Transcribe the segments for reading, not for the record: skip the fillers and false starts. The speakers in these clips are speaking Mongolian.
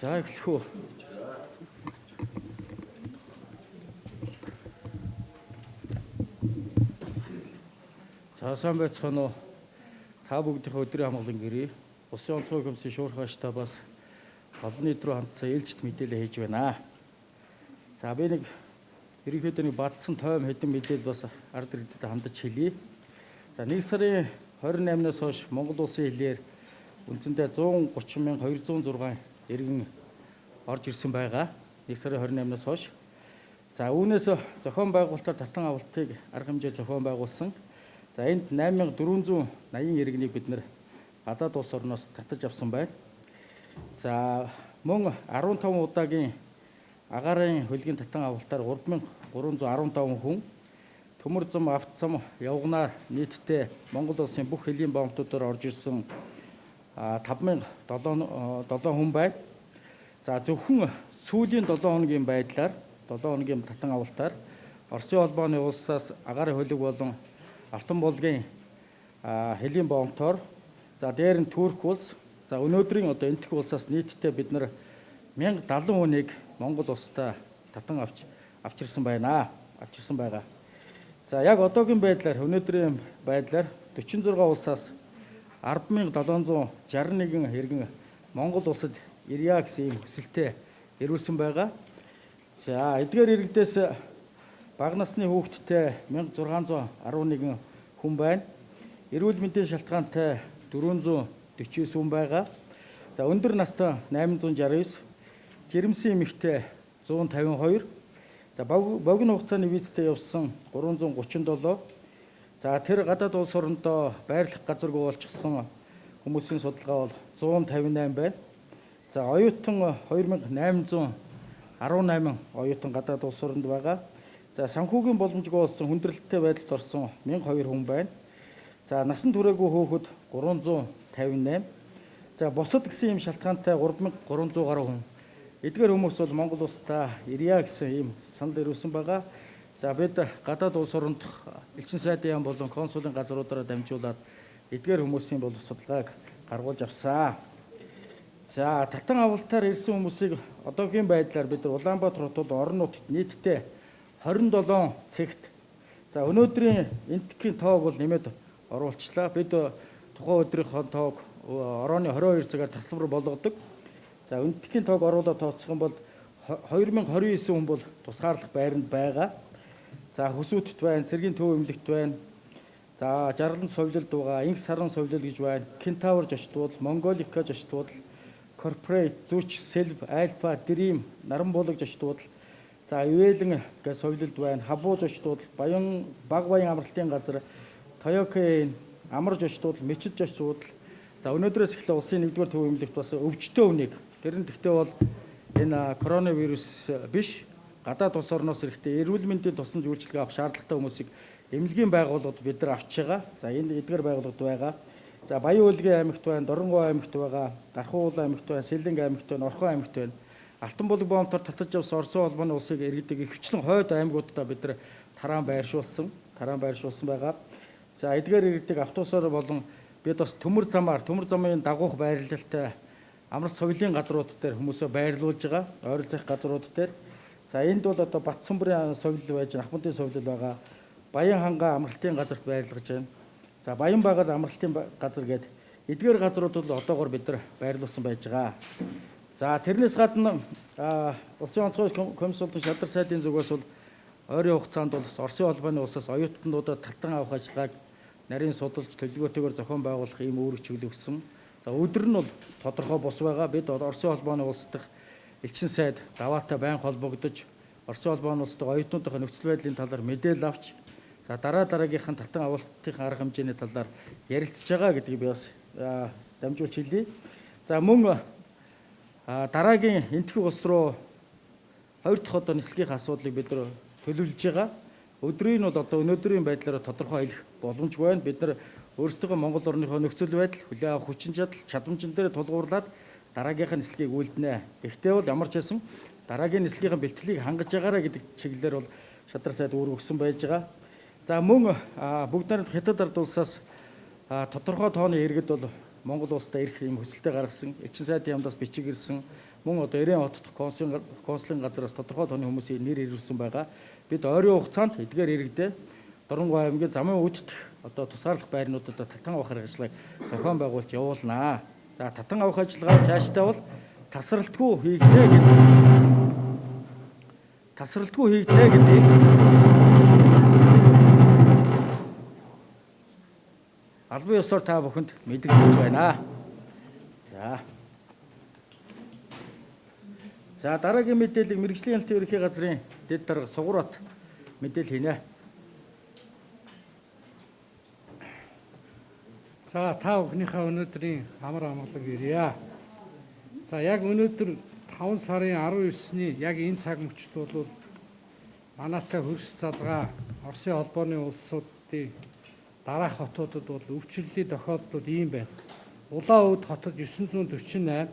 За эхлэх үү. За сайн байцгаана уу. Та бүгдийнхээ өдрийн амгалан гэрээ. Улсын онцгой комиссийн шуурхааштай бас олон нийт рүү хандсан ээлжит мэдээлэл хийж байна. За би нэг ерөнхийдөө нэг бадсан тойм хэдэн мэдээлэл бас ард иргэдэд хандаж хэлье. За 1 сарын 28-наас хойш Монгол улсын хилээр үндсэндээ 130,206 иргэн орж ирсэн байгаа. 1 сарын 28-наас хойш. За үүнээс зохион байгуулалтаар татан авалтыг арга хэмжээ зохион байгуулсан. За энд 8480 иргэнийг бид нэр гадаад улс орноос татаж авсан байна. За мөн 15 удаагийн агаарын хөлгийн татан авалтаар 3315 хүн төмөр зам, авт зам явганаар нийтдээ Монгол улсын бүх хөлийн бомтуудаар орж ирсэн 5007 хүн байна. За зөвхөн сүүлийн 7 хоногийн байдлаар 7 хоногийн татан авалтаар Оросын холбооны улсаас агаарын хөлөг болон Алтан булгийн хөлийн бомтоор, за дээр нь Турк улс, за өнөөдрийн одоо Энэтхэг улсаас нийтдээ бид нар 1070 хүнийг Монгол улстай татан авчирсан байна. Авчирсан байгаа. За яг одоогийн байдлаар өнөөдрийн байдлаар 46 улсаас 10,761 иргэн Монгол улсад ирья гэсэн ийм хүсэлтэд ирүүлсэн байгаа. За эдгээр иргэдээс бага насны хүүхэдтэй 1611 хүн байна. Эрүүл мэндийн шалтгаантай 449 хүн байгаа. За өндөр настай 869, жирэмсэн эмэгтэй 152, за богино хугацааны визтэй явсан 337. За тэр гадаад улс орондоо байрлах газаргүй болчихсон хүмүүсийн судалгаа бол 158 байна. За оюутан 2818 оюутан гадаад улс оронд байгаа. За санхүүгийн боломжгүй болсон хүндрэлтэй байдалд орсон 1002 хүн байна. За насан туршаагүй хөөхөд 358. За бусад гэсэн ийм шалтгаантай 3300 гаруй хүн. Эдгээр хүмүүс бол Монгол улстай ирья гэсэн ийм санал ирүүлсэн байгаа. За бид гадаад улс оронд элчин сайдын яам болон консулын газруудаараа дамжуулаад эдгээр хүмүүсийн бол судалгааг гаргуулж авсан. За татан авалтаар ирсэн хүмүүсийг одоогийн байдлаар бид Улаанбаатар хотод орон нутагт нийтдээ 27 цэгт. За өнөөдрийн Энэтхэгийн тоог бол нэмээд оруулчлаа. Бид тухайн өдрийнхөө тоог орооны 22 цагаар тасалбар болгодог. За Энэтхэгийн тоог оруулаад тооцох юм бол 2029 хүн бол тусгаарлах байранд байгаа. За хөсөөтд байна, цэргийн төв эмнэлэгт байна. За жаргалан совилолд байгаа, инх саран совилол гэж байна. Кентавр жочдуул, Монголика жочдуул, Корпорейт, Зүч, Сэлв, Альфа, Дрим, Наран буулаг жочдуул. За Ивэлэн гэж совилолд байна. Хабуу жочдуул, Баян баг баян амралтын газар, Тойокын амар жочдуул, Мечид жочдуул. За өнөөдрөөс эхлээ улсын 1-р төв эмнэлэгт бас өвчтөө үнийг. Тэр нь тэгтээ бол энэ коронавирус биш, гадаад улс орноос ирэхдээ эрүүл мэндийн тусламж үйлчилгээ авах шаардлагатай хүмүүсийг эмнэлгийн байгууллагууд бид нар авчиж байгаа. За энэ эдгээр байгууллагууд байгаа. За Баян-Өлгийн аймагт байна, Дорнонгой аймагт байгаа, Дархуулан аймагт байна, Сэлэнг аймагт байна, Орхон аймагт байна. Алтан булаг бомтоор татаж авсан Оросын холбооны улсыг иргэдэг ихэвчлэн хойд аймагуудаа бид нар тараан байршуулсан байгаа. За эдгээр иргэдэг автобусаар болон бид бас төмөр замаар, төмөр замын дагуух байрлалтай амралт соёлын газрууд дээр хүмүүсээ байрлуулж байгаа, ойролцоох газрууд дээр. За энд бол одоо Батсүмбрийн соёл байж, Ахмадын соёл байгаа. Баян хангаа амралтын газарт байрлаж байна. За Баян багаар амралтын газар гээд эдгээр газрууд бол одоогор бид нар байрлуулсан байж байгаа. За тэрнээс гадна Улсын онцгой комисс болон шадар сайдын зүгээс бол ойрын хугацаанд бол Оросын холбооны улсаас оюутнуудад татан авах ажиллагааг нарийн судалж төлөвлөгөөтэйгээр зохион байгуулах ийм үүрэг чиглэл өгсөн. За өдөр нь бол тодорхой бус байгаа. Бид Оросын холбооны улс дахь элчин сайд даваатай байн холбогдож Оросын холбооны улс дахь оюутнуудын нөхцөл байдлын талаар мэдээлэл авч за дараа дараагийнхан татан авалтын арга хэмжээний талаар ярилцж байгаа гэдгийг би бас дамжуулж хэлье. За мөн дараагийн Энэтхэг улс руу хоёр дахь одоо нислэгийн асуудлыг бид нар төлөвлөж байгаа. Өдрийн бол одоо өнөөдрийн байдлаар тодорхой хэлэх боломжгүй байна. Бид нар өөрсдийнхөө Монгол орныхоо нөхцөл байдал, хүлээн авах хүчин чадал, чадамжин дээр тулгуурлаад дараагийнхаа нислэгийг үйлдэнэ. Гэхдээ бол ямар ч байсан дараагийн нислэгийн бэлтгэлийг хангаж байгаарэ гэдэг чиглэлээр бол шадар сайд үүрэг өгсөн байж байгаа. За мөн бүгд найрамдах Хятад ард улсаас тодорхой тооны иргэд бол Монгол улстай ирэх юм хүсэлтэд гаргасан. Элчин сайдын яамдаас бичиг ирсэн. Мөн одоо Эрен хот дахь консулын газраас тодорхой тооны хүмүүсийн нэр ирүүлсэн байгаа. Бид ойрын хугацаанд эдгээр иргэдээ Дорногов аймгийн замын үүддэх одоо тусгаарлах байрнуудад татан авах аргачлалыг зохион байгуулж явуулнаа. За татан авах ажиллагаа цаашдаа бол тасралтгүй хийгдэнэ гэдэг. Тасралтгүй хийгдэнэ гэдгийг албан ёсоор та бүхэнд мэдэгдэж байна. За. За дараагийн мэдээллийг мэргэжлийн хяналтын ерөнхий газрын дэд дарга Сугуурбат мэдээлэл хийнэ. За та бүхнийхээ өнөөдрийн амар амгалан ирье. За яг өнөөдөр 5 сарын 19-ний яг энэ цаг мөчид бол манайтай хөрс залгаа Оросын холбооны улсуудын дараах хотуудад бол өвчлөлийн тохиолдлууд ийм байна. Улаан-Өвд хотод 948,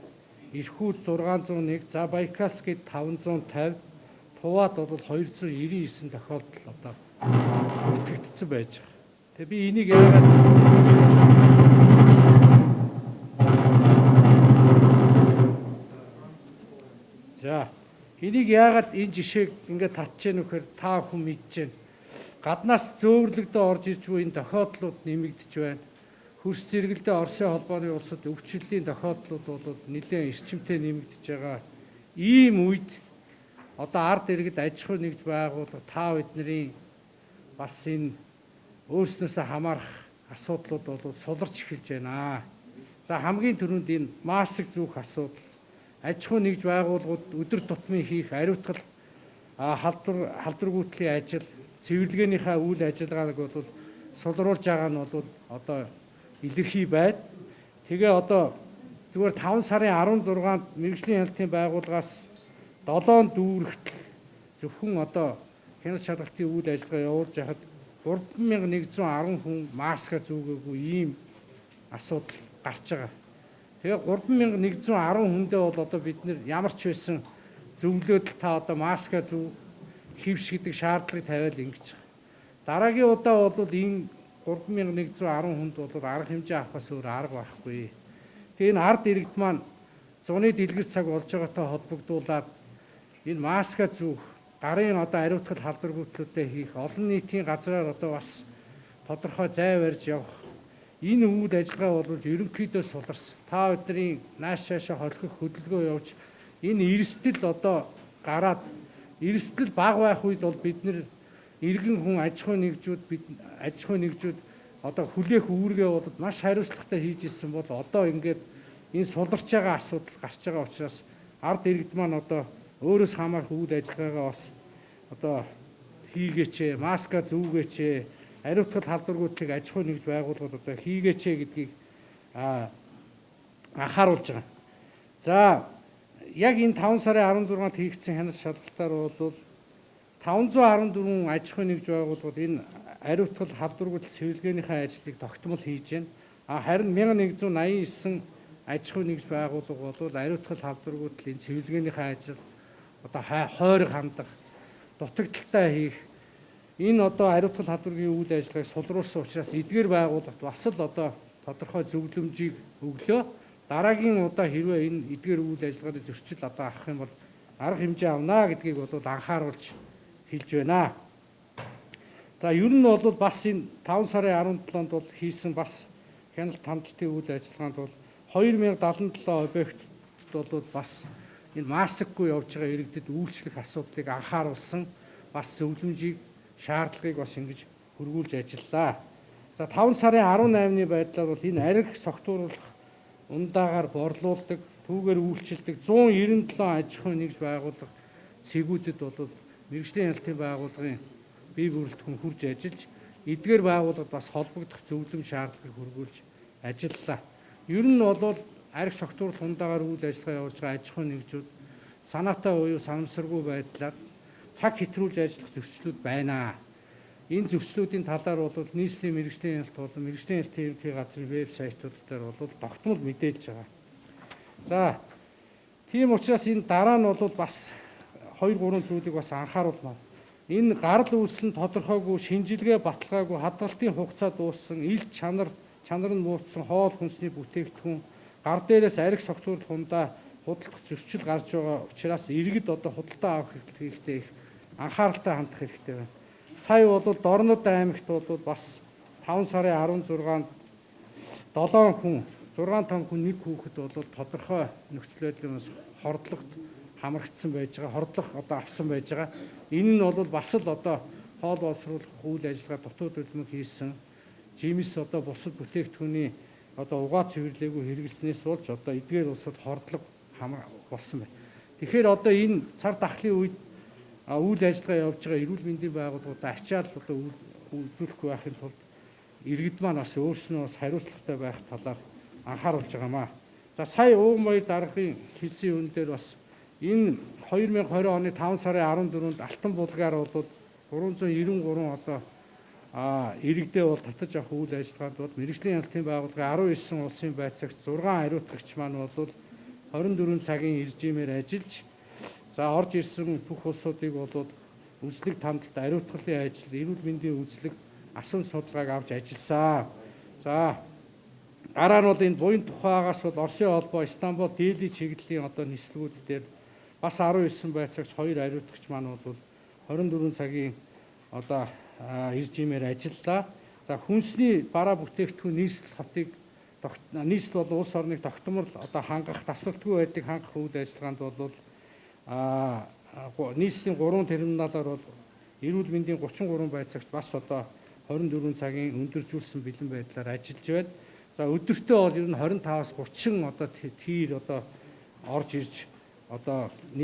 Ирхүүд 601, за Байкальскид 550, Туваад бол 299 тохиолдол одоо бүртгэгдсэн байж байгаа. Тэгээ би энийг яагаад За энийг яагаад энэ жишээг ингээд татж гэнэ вэхээр та бүхэн мэдж байна. Гаднаас зөөвөрлөгдөө орж ирж буй энэ тохиолдлууд нэмэгдэж байна. Хөрс зэрэгэлдээ Оросын холбооны улсад өвчлөлийн тохиолдлууд бол нэлээд эрчимтэй нэмэгдэж байгаа. Ийм үед одоо ард иргэд аж ахуй нэгж байгууллага та бидний бас энэ өөрснөөсөө хамаарах асуудлууд бол суларч эхэлж байна. За хамгийн түрүүнд энэ маск зүүх асуудал, аж ахуй нэгж байгууллагууд өдөр тутмын хийх ариутгал халдваргүйтлийн ажил, цэвэрлэгээнийхээ үйл ажиллагааг бол сулруулж байгаа нь бол одоо илэрхий байна. Тэгээ одоо зүгээр 5 сарын 16-нд мэргэжлийн хяналтын байгууллагаас 7 дүүрэгт зөвхөн одоо хяналт шалгалтын үйл ажиллагаа явуулж байхад 3110 хүн маска зүүгээгүй ийм асуудал гарч байгаа. Тэгээ 3110 хүндээ бол одоо бид нэр ямар ч байсан зөвлөөд л та одоо маска зүү хевш гэдэг шаардлагыг тавиал ингэж байгаа. Дараагийн удаа бол энэ 3110 хүнд бол арга хэмжээ авахаас өөр арга байхгүй. Тэгээ энэ ард иргэд маань зуны дэлгэр цаг болж байгаатай холбогдуулаад энэ маска зүүх, гарын одоо ариутгал халдваргүйтлүүдээ хийх, олон нийтийн газраар одоо бас тодорхой зай барьж явах энэ үйл ажиллагаа бол ерөнхийдөө суларсан. Та өдрийн нааш шаашаа холхих хөдөлгөөн явж энэ эрсдэл одоо гараад эрсдэл бага байх үед бол бид нэр иргэн хүн аж ахуй нэгжүүд бид аж ахуй нэгжүүд одоо хүлээх үүргээ бол маш хариуцлагатай хийж ирсэн бол одоо ингээд энэ суларч байгаа асуудал гарч байгаа учраас ард иргэд маань одоо өөрөөс хамаарах үйл ажиллагаагаа бас одоо хийгээч, маска зүүгээч, ариутгал халдваргүйтлийг аж ахуй нэгж байгууллагууд одоо хийгээч гэдгийг анхааруулж байгаа. За яг энэ 5 сарын 16-нд хийгдсэн хяналт шалгалтаар бол 514 аж ахуй нэгж байгууллагууд энэ ариутгал халдваргүйтэл цэвэрлэгээнийхээ ажлыг тогтмол хийж байна. Харин 1189 аж ахуй нэгж байгууллага бол ариутгал халдваргүйтэл энэ цэвэрлэгээнийхээ ажил одоо хойрог хандах, дутагдaltaй хийх энэ одоо ариутгал халдваргийн үйл ажиллагааг сулруулсан учраас эдгээр байгууллагт бас л одоо тодорхой зөвлөмжийг өглөө. Дараагийн удаа хэрвээ энэ эдгээр үйл ажиллагааны зөрчил одоо авах юм бол арга хэмжээ авна гэдгийг бол анхааруулж хэлж байна. За ер нь бол бас энэ 5 сарын 17-нд бол хийсэн бас хяналт хандалтын үйл ажиллагаанд бол 2077 объект бол бас энэ маскгүй явж байгаа иргэдэд үйлчлэх асуудлыг анхааруулсан бас зөвлөмжийг шаардлагыг бас ингэж хөргүүлж ажиллаа. За 5 сарын 18-ны байдлаар бол энэ арх согтууруулах ундаагаар борлуулдаг, түүгээр үйлчилдэг 197 аж ахуйн нэгж байгууллага цэгүүдэд бол мэргэжлийн хяналтын байгууллагын бие бүрэлдэхүүн хурж ажиллаж эдгээр байгууллагад бас холбогдох зөвлөм шаардлагыг хөргүүлж ажиллалаа. Ер нь бол арх согтууруулах ундаагаар үйл ажиллагаа явуулж байгаа аж ахуйн нэгжүүд санаатай буюу санамсаргүй байдлаар цаг хэтрүүлж ажиллах зөрчлүүд байна. Энэ зөрчлүүдийн талаар бол нийслэлийн мэргэжлийн хяналт болон мэргэжлийн хяналтын ерөнхий газрын вебсайтууд дээр бол тогтмол мэдээлж байгаа. За тийм учраас энэ дараа нь бол бас 2 3 зүйлийг бас анхааруулмаар. Энэ гарал үүсэл нь тодорхойгүй, шинжилгээ баталгаагүй, хадгалтын хугацаа дууссан, ил чанар нь муудсан хоол хүнсний бүтээгдэхүүн, гар дээрээс арх согтууруулах хундаа худалдах зөрчил гарч байгаа учраас иргэд одоо худалдаа авах хийхдээ их анхааралтай хандах хэрэгтэй байна. Сая бол Дорнод аймагт бол бас 5 сарын 16-нд 7 хүн, 6 том хүн, нэг хүүхэд бол тодорхой нөхцөл байдлын хордлогот хамрагдсан байж байгаа, хордлого одоо авсан байж байгаа. Энэ нь бол бас л одоо хоол боловсруулах үйл ажиллагаа дутуу төлмөг хийсэн жимс одоо бусад бүтээгдэхүүний одоо угаа цэвэрлээгүй хэрэглэснээс болж одоо эдгээр улсад хордлого хамар болсон байна. Тэгэхээр одоо энэ цар тахлын үед үйл ажиллагаа явуулж байгаа эрүүл мэндийн байгууллагуудаа ачаал одоо үзүүлэхгүй байхын тулд иргэд маань бас өөрснөө бас хариуцлагатай байх талаар анхааруулж байгаамаа. За, сая Уумаяр даргын хэлсэн юун дээр бас энэ 2020 оны 5 сарын 14-нд Алтан булгаар бол 393 одоо иргэдээ бол татаж авах үйл ажиллагаанд бол мэргэжлийн хяналтын байгууллагын 19 улсын байцаагч 6 хариуцлагч маань бол 24 цагийн режимээр ажиллаж, за, орж ирсэн бүх улсуудыг бол үзлэг тандалт, ариутгалын ажил, эрүүл мэндийн үзлэг, асан судалгааг авч ажилласан. За, дараа нь бол энэ буян тухайгаас бол Оросын холбоо, Истанбул, Дели чиглэлийн одоо нислэгүүд дээр бас 19 байцаагч 2 ариутгагч маань бол 24 цагийн одоо режимээр ажиллалаа. За, хүнсний бараа бүтээгдэхүүн нийслэл хотыг, нийслэл болон улс орныг тогтмол одоо хангах, тасралтгүй байдлыг хангах үйл ажиллагаанд бол нийслэлийн 3 терминалаар бол эрүүл мэндийн 33 байцаагч бас одоо 24 цагийн өндөржүүлсэн бэлэн байдлаар ажиллаж байна. За, өдөртөө бол ер нь 25-аас 30 одоо тийр одоо орж ирж одоо